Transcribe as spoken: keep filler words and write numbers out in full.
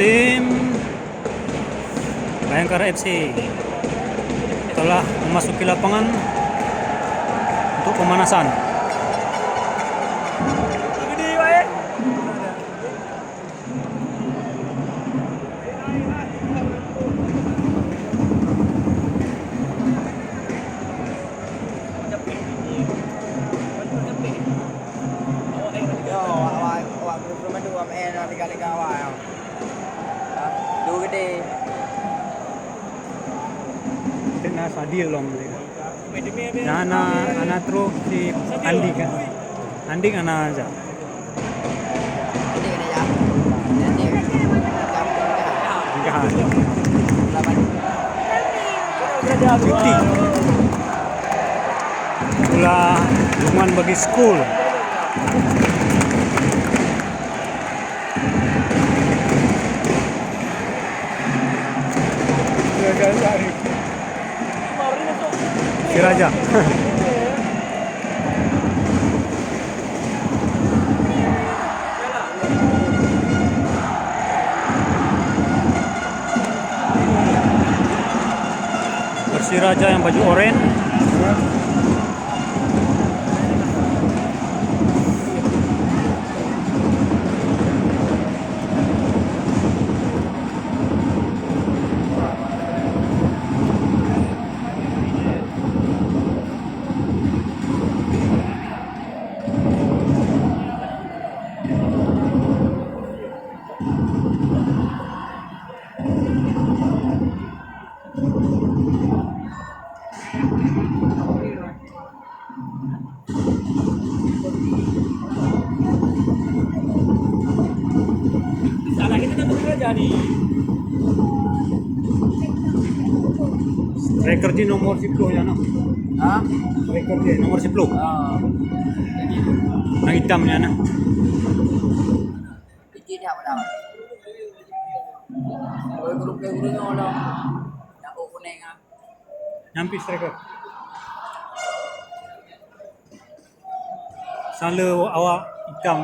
Tim Bayangkara F C telah memasuki lapangan untuk pemanasan. Yo, awak, awak, awak guru-guru bantu, awak main, awak lega-lega awak, yo. Dua gede. Kena sadil long dia. Nah, nah, anak terus si Andi kan. Andi kan aja. Enggak. Cuti. Pula dukungan bagi sekolah. Siraja. Persiraja yang baju oranye. Striker di nomor sepuluh ya, no? Ha? Striker di nomor sepuluh. Ah. Yang hitam ya, no? Tinggi dia padahal. Oi, guru-guru nyoe lah. Yang kuning ah. Nyampi striker. Sale awak hitam.